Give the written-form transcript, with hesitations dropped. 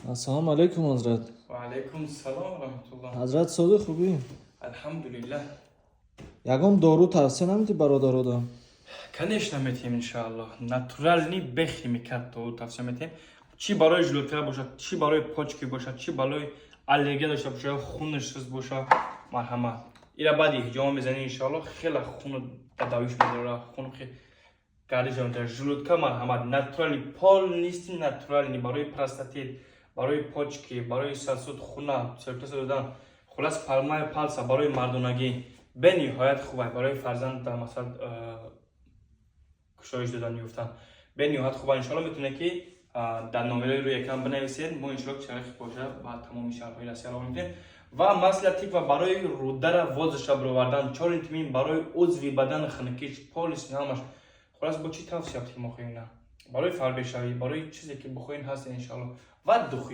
Ассалому алайкум, ҳазрат. Ва алайкум салом ва раҳматуллоҳ. Ҳазрат, сози, хубӣ? Алҳамдулиллаҳ. Ягон дору тавсия намедӣ бародарода? Конечно, метиҳем, иншааллоҳ. Натуральный, бе химикат дору тавсия метиҳем. Чӣ барои желудка бошад, чӣ барои почки бошад, чӣ барои аллергия дошта бошад, хунаш суст бошад, марҳамат. Ира баъди ҳиҷома мезанӣ, иншааллоҳ, хеле хуну ба давиш медорад, хун гардиш мекунад. Желудка, марҳамат, натуральный, полностью натуральный, барои простатит, барои почки, барои сосуд, хуна циркуляция додан. Хулас, пальмая пальца барои мардонагӣ бениҳоят хуб аст, барои фарзанд дар масалан кушоиш додан ёфтан бениҳоят хуб аст. Иншоалло, метавонед, ки дар номерои рӯи экран бинависед. Мо, иншоалло, чархи боша, ба тамоми шаҳрҳои Россия равон мекунем. Ва масло тыква барои рудара возаша бировардан, чорин тмин барои узви бадан хунукиш, полностью ҳамаш. Хулас, бо чӣ тавсия мо хоҳем, на барои фарбешавӣ, барои чизе ки бихоҳем, ҳаст, иншоалло. Ва духи.